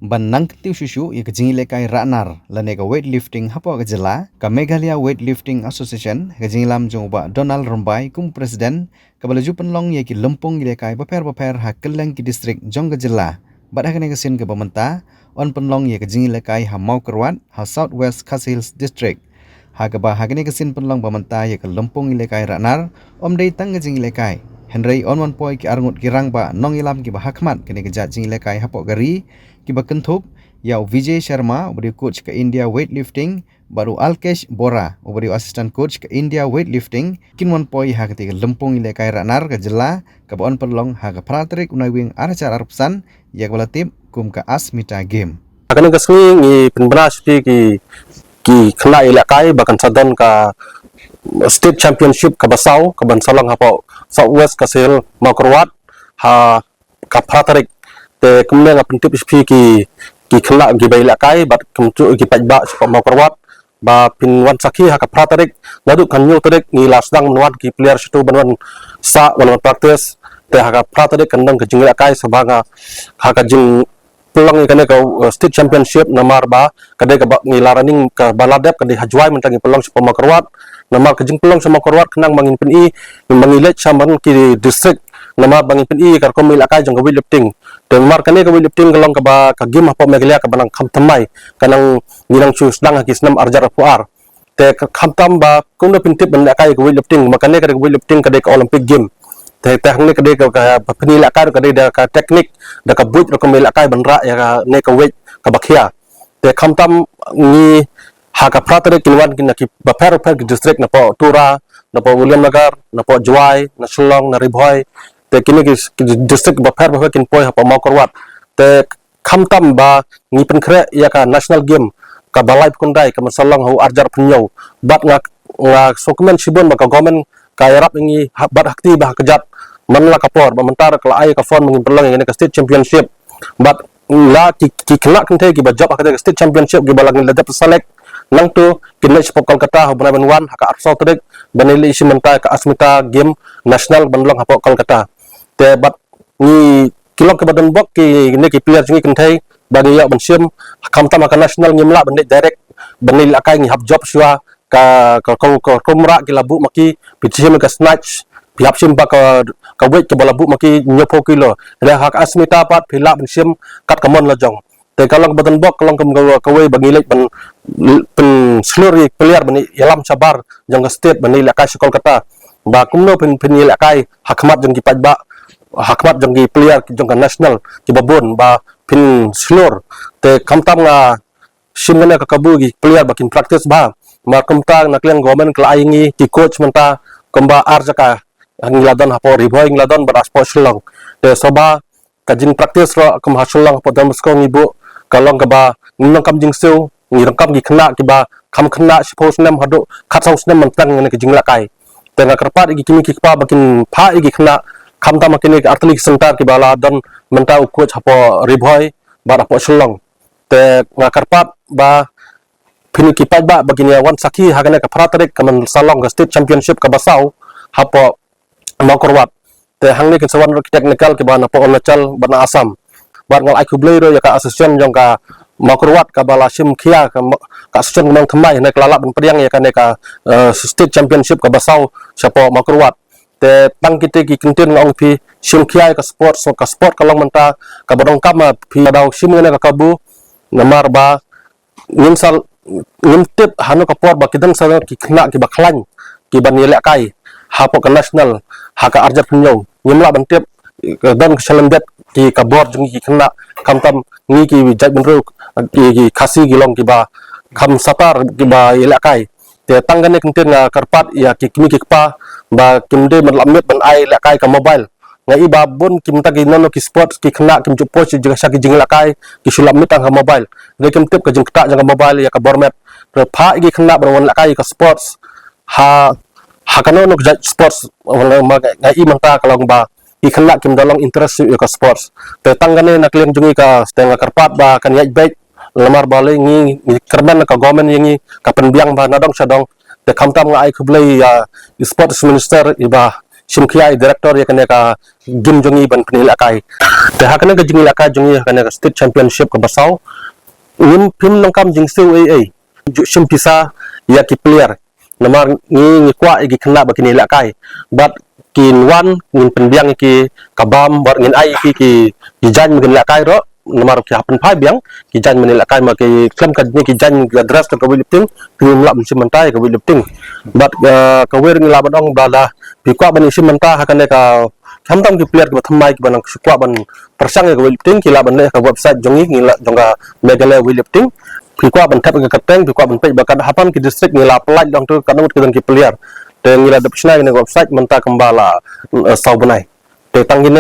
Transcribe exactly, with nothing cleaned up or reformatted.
Ban nang kyntiew shuh shuh ïa ka jingïalehkai rah nar lane ka weightlifting hapoh ka jylla, ka Meghalaya Weightlifting Association, ka jingïalam jong u Bah Donald Rymbai kum u president, kaba la ju pynlong ïa ki lympung ïalehkai bapher bapher ha kylleng ki district jong ka jylla. Bad ha kane ka sien kaba mynta yn pynlong ïa ka jingïalehkai ha Mawkyrwat, ha South West Khasi Hills District. Ha kaba ha kane ka sien pynlong ba mynta ïa ka lympung ïalehkai rah nar, ym dei tang ka jingïalehkai, hynrei yn wan poi ki arngut ki rangbah nongïalam kiba ha khmat kane ka jait jingïalehkai hapoh ka ri, kiba kynthup ïa u Vijay Sharma, uba dei u coach ka India Weightlifting, bad u Alkesh Bora, uba dei u assistant coach ka India Weightlifting, kin wan poi ha katei ka lympung ïalehkai rah nar ka jylla, kaba yn pynlong ha ka phra tarik u Naiwieng ar hajar arphew san, ïa kaba la tip kum ka Asmita Game. Ha kane ka sngi ngi pynbna sha ki, ki khynnah ïalehkai ba kan sa don ka State Championship kaba saw, kaban sa long hapoh South West Khasi Hills Mawkyrwat, ha ka phra tarik. Te kumne nga pyntip sha phi ki, ki khynnah kiba ïalehkai bad kumjuh ki paidbah shapoh Mawkyrwat ba phin wan sakhi ha ka phra tarik, naduh ka hynñiew tarik ngi la sdang ban wan ki player shatu ban wan sah, ban wan practice. Te ha ka phra tarik kan don ka jingïalehkai sha ba nga ha ka jingpynlong ïa kane ka, uh, State Championship, namar ba ka dei kaba ngi la running kaba la dep, ka dei ha Jowai mynta ngi pynlong shapoh Mawkyrwat. Namar ka jingpynlong sha Mawkyrwat khnang ba ngin pyni, ba ngi leit sha man ki district, namar ba ngin pyni ka rukom ïalehkai jong ka weightlifting. Te namar kane ka weightlifting ka long kaba ka game hapoh Meghalaya kaba nang kham thymmai, ka nang, ngi nang shu sdang ha ki snem ar hajar arphew ar. Te ka khamtam ba kumno phin tip ban ïalehkai ka weightlifting, ma kane ka dei ka weightlifting ka dei ka Olympic game. Te, te hangne ka dei ka, ka, ba phin ïalehkai ka dei da ka technique, da ka buit rukom ïalehkai ban rah ïa kane ka weight kaba khia. Te khamtam ngi ha ka phra tarik kin wan ki na ki bapher bapher ki district, napoh Tura, napoh Williamnagar, napoh Jowai, na Shillong, na Ri Bhoi. Te kine ki, ki district bapher bapher kin poi hapoh Mawkyrwat. Te khamtam ba ngi pynkhreh ïa ka national game kaba laiphew khyndai kaban sa long ha u ar hajar arphew hynñiew. Bad nga, nga sngewkmen shibun ba ka government ka ïarap ïa ngi ha, bad ha kti bad ha kjat. Man la ka por, bad mynta ka la ai ka form ba ngin pynlong ïa kane ka state championship. Bad la ki, ki khynnah kynthei kiba jop ha kane ka state championship kiba la ngi la dep select, nangta kin leit shapoh Kolkata ha u bnai ban wan ha ka arphew saw tarik ban ïaleh shim bynta ka Asmita Game National ban long hapoh Kolkata. Te bad ngi, ki long kiba donbok kine ki player jong ngi kynthei ba ngi ïoh ban shim, khamtam ha ka national ngim lah ban leit direct ban leit ïalehkai, ngi hap jop shuwa. Ka, ka, ka, ka rukom rah ki la buh ma ki, phi shim ka snatch, phi hap shim ba ka, ka weight kaba la buh ma ki hynñiewphew kilo. Hynrei ha ka Asmita pat phi lah ban shim kat ka mon la jong. Te ka long ba donbok, ka long kum ka, kawei ba ngi leit ban pynshlur ïa ki player ban ïalam shabar jong ka state ban ïalehkai sha Kolkata. Ba kumno phin, phin ïalehkai ha khmat jong ki paidbah, ha khmat jong ki player jong ka national kiba bun ba phin shlur. Te khamtam nga shim kane ka kabu ki player ba kin practice bha. Namar kumta na ka liang government ka la ai ngi ki coach mynta kumba ar jaka, ngi la don hapoh Ri Bhoi, ngi la don bad hapoh Shillong. Te shuwa ba ka jingpractice ruh kum ha Shillong hapoh Don Bosco ngi buh, ka long kaba ngim donkam jingsiew, ngi donkam ki khynnah kiba kham khynnah shiphew snem haduh khatsaw snem ban tang ïa kane ka jingïalehkai. Te nga kyrpad ïa ki kmie ki kpa ba kin phah ïa ki khynnah, khamtam ha kine ki artylli ki centre kiba la don mynta u coach hapoh Ri Bhoi bad hapoh Shillong. Te nga kyrpad ba phin ïa ki paidbah ba kin ïa wan sakhi ha kane ka phra tarik kaban sa long ka state championship kaba saw hapoh Mawkyrwat. Te hangne kin sa wan ruh ki technical kiba napoh Arunachal bad na Assam. Bad nga la ai khublei ruh ïa ka association jong ka Mawkyrwat kaba la shim khia ka, ka association kaba nang thymmai, hynrei ka la lah ban pdiang ïa kane ka, eh, state championship kaba saw shapoh Mawkyrwat. Te tang kite ki kyntien nga ong phi, shim khia ïa ka sport, so ka sport ka long mynta kaba donkam, eh, phi daw shim ïa kane ka kabu. Namar ba ngim sa, ngim tip hano ka por ba ki don sa ki khynnah kiba khlaiñ kiban ïalehkai hapoh ka national ha ka ar hajar arphew hynñiew. Ngim lah ban tip, eh, don ka shalyndet ki ka bor jong ngi ki khynnah, khamtam ngi ki jaitbynriew, ki, ki Khasi ki long kiba kham satar kiba ïalehkai. Te tang kane ka kyntien nga kyrpad ïa ki kmie ki kpa ba kim dei ban lap miet ban ai ïalehkai ka mobile. Nga i ba bun ki mynta ki nongno ki sports ki khynnah kim ju poi sha ki jingïalehkai, ki shu lap miet tang ha mobile. Hynrei kim tip ka jingktah jong ka mobile ïa ka bor met. Te phah ïa ki khynnah ban wan ïalehkai ïa ka sports ha, ha kano kano ka jait sports, nga i mynta ka long ba ki khynnah kim da long interest shuh ïa ka sports. Te tang kane na ka liang jong ngi ka, te nga kyrpad ba kan ïaid beit, namar balei ngi, ngi kyrmen ka government ïa ngi, ka pynbiang ba na dong sha dong. Te khamtam nga ai khublei ïa i sports minister i Bah shim khia i director ïa kane ka game jong ngi ban pynïalehkai. Te ha kane ka jingïalehkai jong ngi ha kane ka state championship kaba saw, ngim, phim donkam jingsiew ei ei, ju shim pisa ïa ki player. Namar ngi, ngi kwah ïa ki khynnah ba kin ïalehkai. Bad kin wan, ngin pynbiang ïa ki ka bam, bad ngin ai ïa ki ki, ki jaiñ ba kin ïalehkai ruh. Namar ki hap pynphai biang ki jaiñ ba kin ïalehkai, ma ki khlem ka jingïa ki jaiñ, ka dress ka weightlifting, ki ym lah ban shim bynta ïa ka weightlifting. Bad, eh, kawei ruh ngi lah ban ong ba lada phi kwah ban ïashim bynta ha kane ka, khamtam ki player kiba thymmai kiba nang kwah ban pyrshang ïa ka weightlifting, ki lah ban leit ha ka website jong ngi, ngi lah, jong ka Meghalaya Weightlifting. Phi kwah ban thep ïa ka kyrteng, phi kwah ban peit ba kat hapan ki district, ngi lah pyllait lang tu katno ngut ki don ki player. Te ngi la dep shna ïa kane ka website mynta kumba la, eh, saw bnai. Te tang kine